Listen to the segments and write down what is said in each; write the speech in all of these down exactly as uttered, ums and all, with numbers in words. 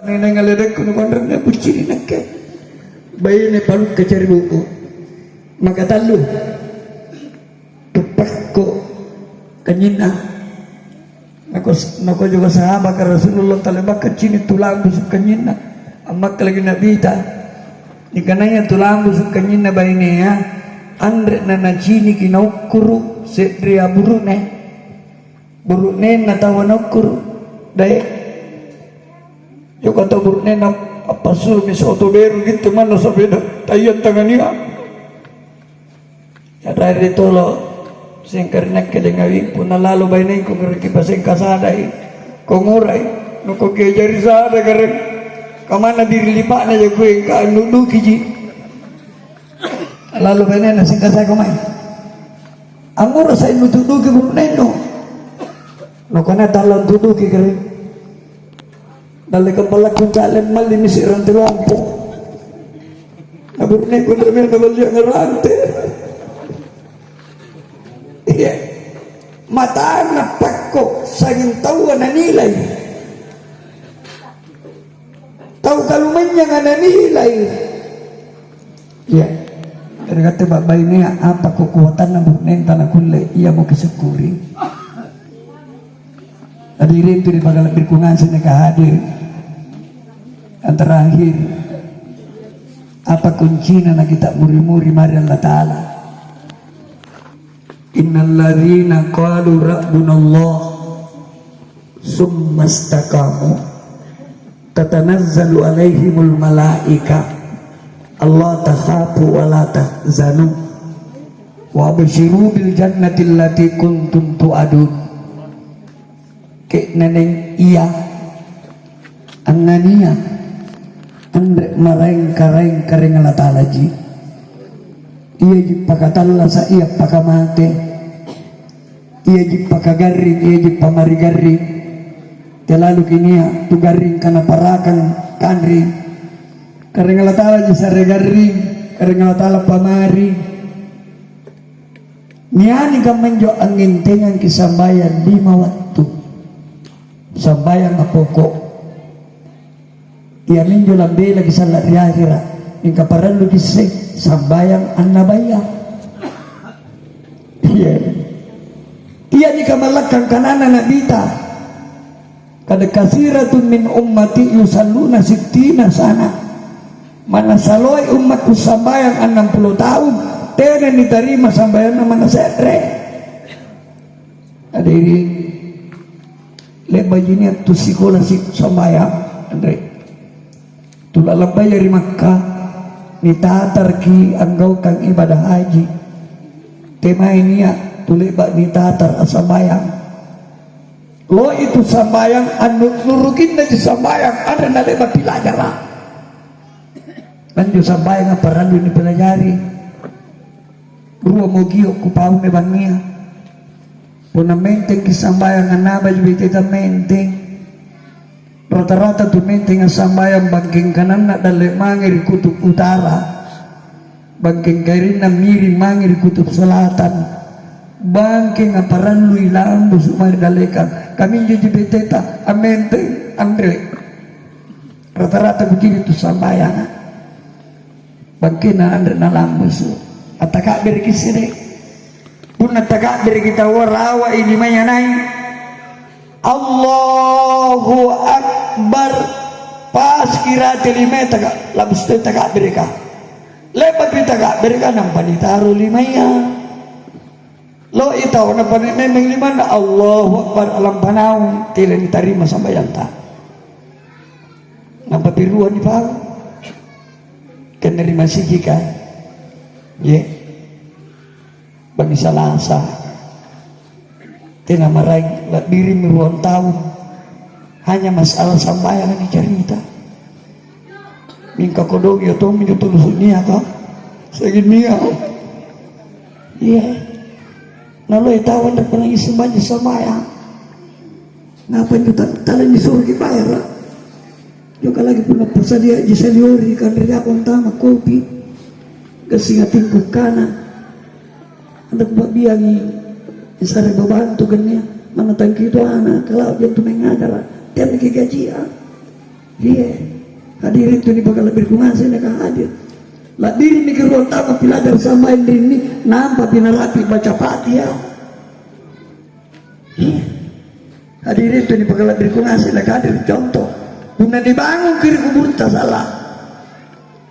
Neneng aledekku nukanrenne buccini nakke. Baine palukka cari buku. Maka tallu. Tuppakko kanyinna. Nako, nako juga sahabaka Rasulullah talebakka cini tulambusu kanyinna. Ammakka lagi Nabita. Nikanaya tulambusu kanyinna bainea, anre nanaciniki naukkuru se'rea burune. Buru'nenna taua naukkuru, dae. Joko tau buru'nenna appassumi soto beru gitu manna sapeda tayang tangania. Ya, raere tolo, sengkari nakke dengawing, punna lalo bainengku ngereki pasengka sadai, ko ngurai, nuko kiajari sada gareng, kamanna diri lipa'na ja kue, ka annudukiji. Lalo bainenna sengka saiko mai. Angngura sai nutuduki burunennu. Nokana tala tuduki gareng. Dalle kempallakku ca'le malli misi rante lompo. Na burunekku nremena ballia ngerante. Iya. Matana pakko saging taua nanilai. Tau kalumanynyanga nanilai. Iya. Ri katte ba'bainea apa kekuatanna burunenta nakulle iamo kisyukuri. Hadirin tu ri pangngalabbirku ngaseng naka hadir. Yang terakhir, apa kuncina na kita muri-muri mari Allah Ta'ala? Innalladzina qalu rabbunallah tsumma istaqamu tatanazzalu alaihimul malaika alla takhafu wa la tahzanu wa absyiru bil jannati allati kuntum tu'adun. Ke'naneng ia angngania anre maraeng-karaeng Karaeng Allata'alaji. Iaji pakatallasa', ia pakamate, iaji pakagarring, iaji pamari garring. Telaluki nia' tu garring kana parakang kanring. Karaeng Allata'alaji sare garring, Karaeng Allata'ala pamari. Nia'ni kammanjo angngentengangki sambayang lima wattu. Sambayang apoko'. Iaminjo lambelaki salla' ri ahera', mingka paralluki isseng sambayang annabaya. Iya. Iami kamallakkang kananna Nabita. Qad katsiratun min ummati yusalluna sittina sana. Manna saloi ummakku sambayang annang pulo taung, tena nitarima sambayanna manna se're. Hadirin, le'baji nia' tu sikola si-, sambayang, anre. Tu lalambaya ri Makkah, nitatarki anggaukang ibadah haji. Temai nia' tu le'ba' nitatar assambayang. Loi tu sambayang, annu-, nurukinnaji sambayang, anre nale'ba' pilajara'. Anjo sambayanga parallu nipilajari. Ruamo gio' kupaune bangngia. Punna mentengki sambayang annabaji beteta menteng. Rata-rata tu mentenga sambayang bangkeng kananna dalle' mange ri kutub utara. Bangkeng kairinna miring mange ri kutub selatan. Bangkenga parallui lambusu' mae ri dallekang. Kaminjoji beteta ammenteng anre. Rata-rata begini tu sambayanga. Bangkena anre nalambusu'. Attaka'bereki sede. Punna taka'bereki taua, rawa'i limaya nai'. Allahu Akbar. Pas kirate limaya taka-, lambusu' toi taka'bereka. Le'ba'pi taka'bereka nampa nitaro limaya. Loi tau napane-, memeng limanna, Allahu Akbar, lampa naung, tena nitarima sambayanta. Nampa piruang nipau. Kena ri masigika. Ye. Bangngi Salasa. Tena maraeng, la'birimmi ruang taung. Hanya masalah sambayanga nicarita. Mingka kodong iya tommi anjo tulusu' niaka. Sa'gennia. Iya. Naloi tau anre punna isseng baji' sambayang. Napa injo ta-, tala nisuroki bayara'? Jokka lagi punna passadiaji saliori kanre jako antama kopi. Gassing atingku kana. Anre kupa'biangi sare babantu gannia. Manna tangkito ana', kala'bi antu mae ngajara'. Tenaki gajia. Iya. Hadirin tu nipakala'biriku ngaseng naka hadir. La'birimmi ke ruang tamu pilajar sambayanna rinni, nampa pinarapi baca Fatihah. Iya. Hadirin tu nipakala'biriku ngaseng naka hadir, contoh. Punna nibangun ki ri kuburutta sala.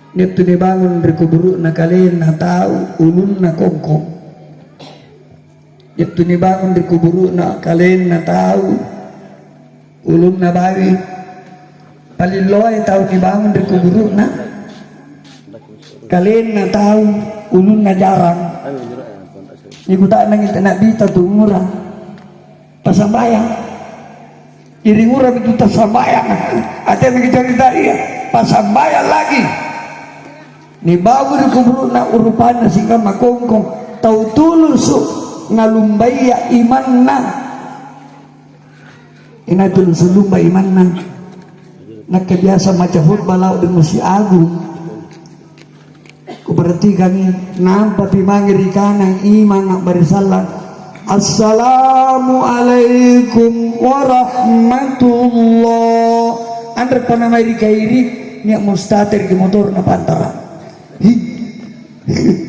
Nia' tu nibangun ri kuburu'na kalenna tau, ulunna kongkong. Nia' tu nibangun ri kuburu'na kalenna tau, ulunna bawi. Paling loai tau nibangun ri kuburu'na kalenna tau, ulunna jarang. Nikuta'nangi Na'bita tu umura. Pasambayang. Iring urami tu tassambayang. Ate maki carita iya. Pasambayang lagi. Nibawa ri kuburu'na urupanna sikamma kongkong. Tau tulusu' nalumbaiya imanna. Inai tulusu' lumba imanna. Nakke biasa maca khutbah lao' di Masjid Agung. Kuperhatikangi, nampapi mange ri kanang imang a'bari sallang, "Assalamualaikum warahmatullah." Anrepa namai ri kairi, nia' mustater ri motoro' napantara'. Hi.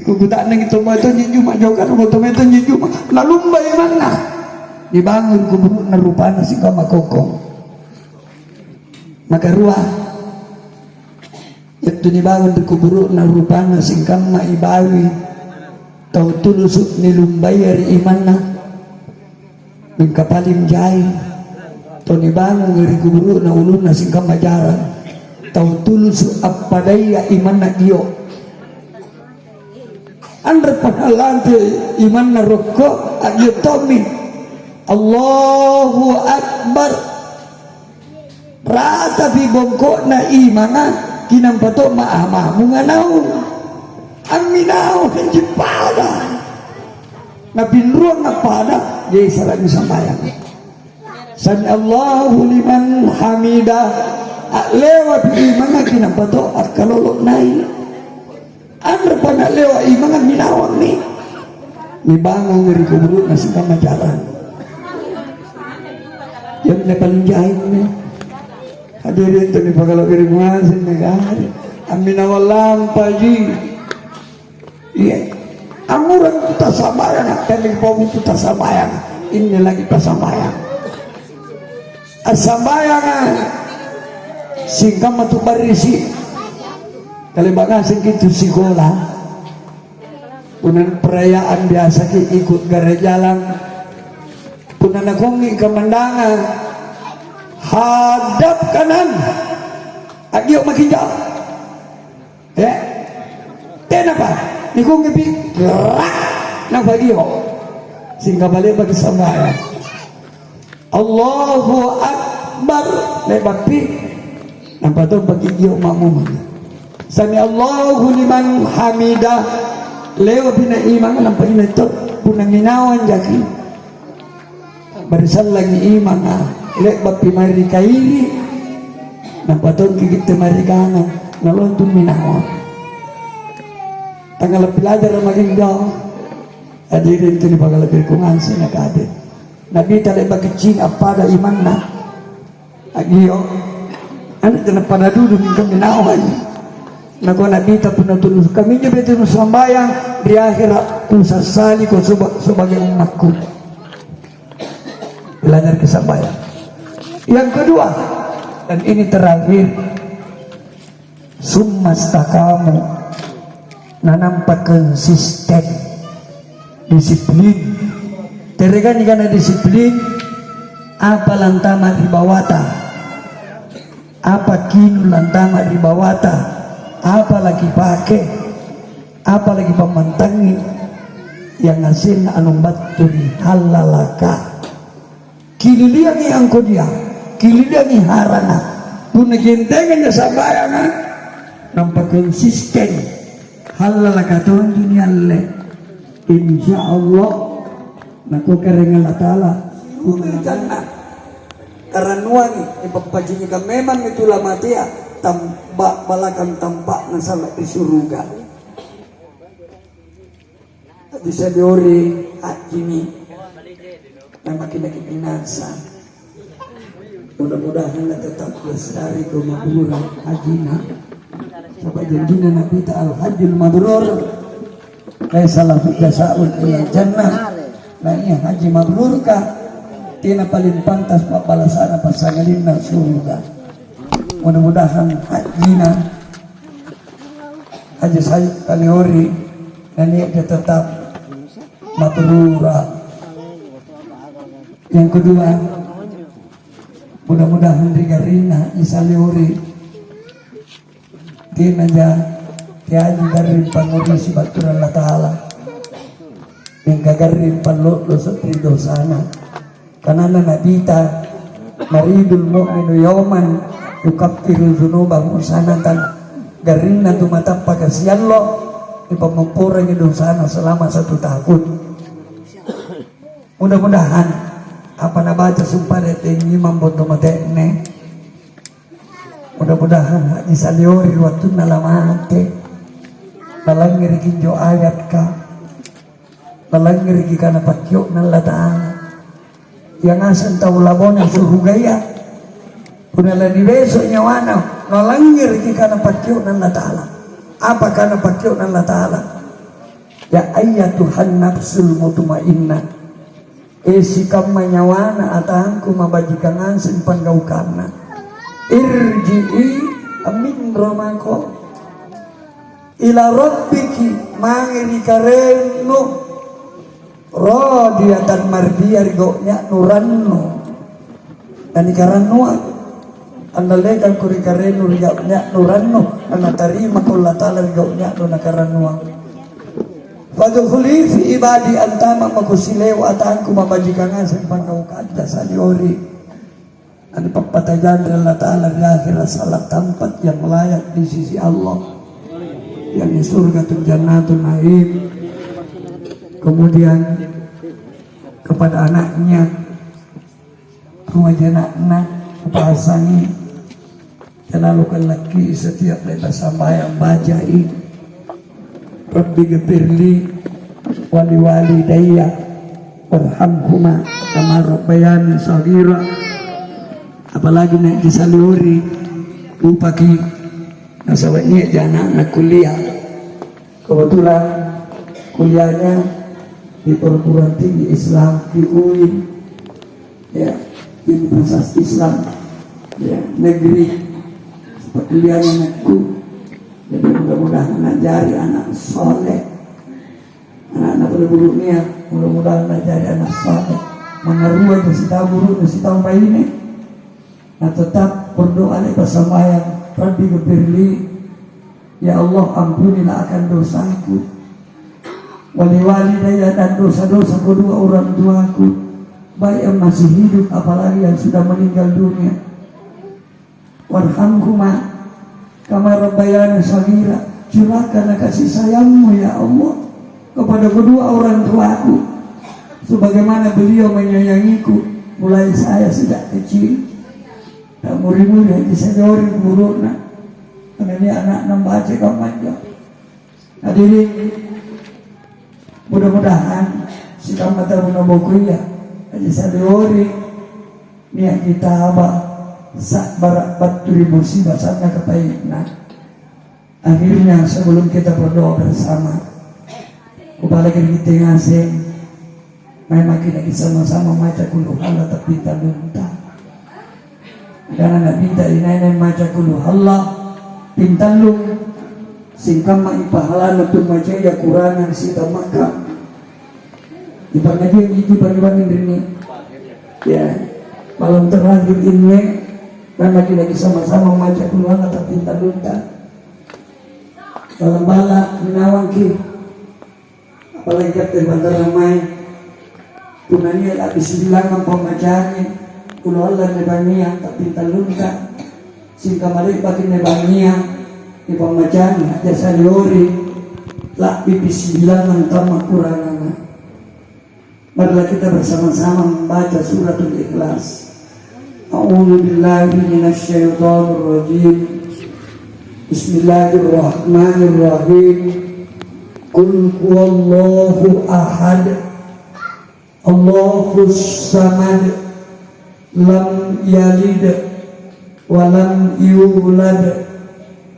Kukuta'nangi tomai tonji juma, jauh kanu tomai tonji juma. Nalumbai manna. Nibangun kuburu'na rupanna sikamma kongkong. Makarua, Nia' tu nibangung ri kuburu'na rupanna singkamma ibawi tau tulusu' nilumbaia ri imanna. Mingka paling jai tau nibangung ri kuburu'na ulunna singkamma jarang, tau tulusu' appadaia imanna gio'. Anre panalante imanna rokko, a'gio' tommi. Allahu Akbar. Ratapi bongko'na imanga, kinampa to ma'amamunga naung. Amminawang anji pada. Napinruang appada, gesera'mi sambayang. Sami Allahu liman hamidah. A'lewapi imanga, kinampa to akkalolo nai'. Anrepa nalewa imanga minawammi. Nibangungi ri kuburu'na sikamma jarang. Ianne paling jaimi. Hadirin tu nipakala'biri ngaseng negara. Amminawang lampaji. Iya. Angngurang tu tassambayanga, tena kipabutu tassambayanga. Inni lagi tassambayang. Assambayanga singkamma tu barrisi'. Kale'ba' ngasengki' tu sikola. Punna perayaan biasaki' ikut garajalang. Punna nakungi kamandangang, hadap kanan, a'gio' maki' jao. Eh? Tenapa? Nikungipi, gerak, napagio'. Singkapale' paki' sambayang. Allahu Akbar. Le'ba'pi. Nampa to paki' gio' ma'mum. Sami Allahu liman hamidah. Le'ba'pi na imang, nampa inai to. Punna minawang jaki'. Barisallangi imanga, le'ba'pi mae ri kairi, nampa tongki' gitte mae ri kanang, nalontong minawang. Tangngala' pilajara' maki' injo, hadirin tu nipakala'biriku ngaseng nakate. Na'bita le'baki' cini' appada imanna. A'gio'. Ana' tena pada dudu mingka minawai. Nakua Na'bita punna tunu, kaminjo bete nusambayang ri ahera', kusassaliko seba-, sebagai ummakku. Belajar kesambayang. Yang kedua, dan ini terakhir, summa staqamu, na nampa konsisten. Disiplin. Terekangi kana disiplin, apa lantama' ri bawata, apa kinu lantama' ri bawata, apa lakipake, apa lakipammantangi, yang hasilna anu battu ri hallalaka. Kililiangi angkodia, kililiangi harana. Punna kientenganjo sambayanga, nampa konsisten, hallalaka tonji nialle. Insya Allah, nakua Karaeng Allata'ala, "Karannuangi, nipappacini'kang memammi tu lamatea, tam-, ba-, balakang tampa'na sala ri suruga." Bisa diori, haji mi. Memang kita binasa. Mudah-mudahan na tetap lestari kemabrurang hajina. Saba' janjina Nabita, "Al-hajjul mabrur laisa lahu jazaa'un illal jannah." Na ia haji mabrurka, tena paling pantas pa'balasana passangalinna surga. Mudah-mudahan hajina Haji Said Taliori na nia'ja tetap mabrura. Yang kedua, mudah-mudahan ri garrinna Haji Saliori, tenaja teaji garring pangngurisi battu ri Allata'ala, mingka garring pallo'loso ri dosana. Kanana Nabita, "Maridul mu'minu yauman yukaffiru dzunubahu sanatan." Garrinna tu matappaka siallo, nipammopporangi dosana selama satu tahun. Mudah-mudahan apa nabaca sumpara tengngi mambonto mate'ne. Mudah-mudahan Haji Saliori wattunna lamate, nalangngereki injo ayatka, nalangngereki kana pakkio'na Allata'ala. Ia ngaseng tau labona surugaya, punna lanibeso nyawana, nalangngereki kana pakkio'na Allata'ala. Apa kana pakkio'na Allata'ala? "Ya ayyatuhan nafsul mutmainnah." E sikamma nyawana atangku mabajikang ngaseng panggaukanna. Irji'i, amminro mako. Ila rabbiki, mange ri karaennu. Radiyatan mardia, ri gau'nya'nu rannu. Nanikarannuang. Annallekangko ri karaennu ri gau'nya'nu rannu, annatarimako Allata'ala ri gau'nya'nu nakarannuang. Fadkhuli fi ibadi, antama' mako silewa atangku mabajikang ngaseng panggaukanta Saliori. Anipappata'janri Allata'ala ri akhera sala' tampa' yang layak di sisi Allah, yakni surga tu Jannatun Naim. Kemudian kepada anaknya, rua jana'na, kupasangi, selalu kallakki setiap le'ba' sambayang, bacai, "Rabbighfirli waliwalidayya warhamhuma kama rabbayani shaghira." Apalagi nia' Haji Saliori, upaki, nasaba' nia' jana'na kuliah. Kebetulan kuliahnya di perguruan tinggi Islam di uin, ya, Universitas Islam, ya, negeri, kuliahnya anakku. Jadi mudah-mudahan najari anak soleh, anakna pole buruknya, mudah-mudahan najari anak soleh. Mangarua je sitau buruknya, sitau baine. Nah, tetap berdoa le'ba' sambayang, "Rabbighfirli," ya Allah, ampunilah akan dosaku. "Waliwalidayya," dan dosa-dosa kedua orang tuaku, baik yang masih hidup, apalagi yang sudah meninggal dunia. "Warhamhuma kama rabbayani shaghira," curahkanlah kasih sayangmu, ya Allah, kepada kedua orang tuaku, sebagaimana beliau menyayangiku mulai saya sejak kecil. Tak muri-muri Haji Saliori burukna, karena dia anak nambaca kamanja. Hadirin, mudah-mudahan sikamma tau nabokoia Haji Saliori, nia' kitaba sa'bara' battu ri musiba sanna kapai'na. Akhirnya, sebelum kita berdoa bersama, kupalaki ri kitte ngaseng, mae maki' lagi sama-sama maca Qul Huwallah tapi tallunta. Karena Nabita inai-nai maca Qul Huwallah pintallung, singkamma i pahalana tu macaya kurangang sitammaka. Di pangajian itu bagi-bagi rinni. Ya, malam terakhir ini, karena kita sama-sama maca Qul Huwallah tapi tallunta. Dalam bala menawangki, apalagi kata bantara mai. Punna nia' la'bi sibilangang pammacaangi, Qul Huwallah nibangngia, tapi tallunta, singkamma le'baki nibangngia, nipammacaangi, Haji Saliori, la'bipi sibilangang tamma kuranganga. Marilah kita bersama-sama membaca Suratul Ikhlas. A'udzu billahi minasy syaithanir rajim. Bismillahirrahmanirrahim. Qul huwallahu ahad. Allahus samad. lam yalid wa lam yulad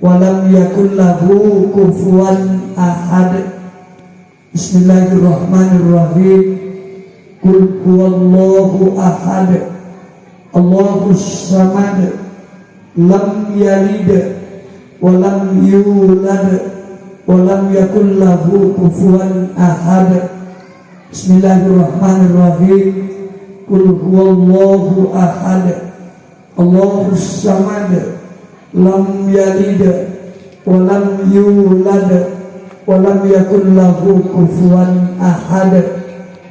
wa lam yakul lahu kufuwan ahad. Bismillahirrahmanirrahim. Qul huwallahu ahad. Allahus samad. Lam yalid wa lam yulad wa lam yakul lahu kufuwan ahad. Bismillahirrahmanirrahim. Qul huwallahu ahad. Allahus samad. Lam yalid wa lam yulad wa lam yakul lahu kufuwan ahad.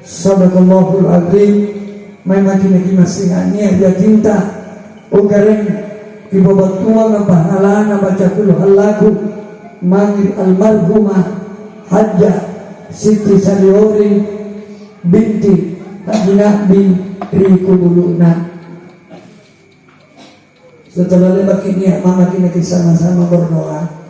Sadaqallahul azim. Mae maki-maki massing nia' jatinta. Ukareng kipabattuang pahalana baca qul huwallahu mange ri almarhumah Hajjah Siti Saliori binti Haji Na'bi ri Kubulu'na. Setelah le'baki nia' maki-maki sama-sama berdoa.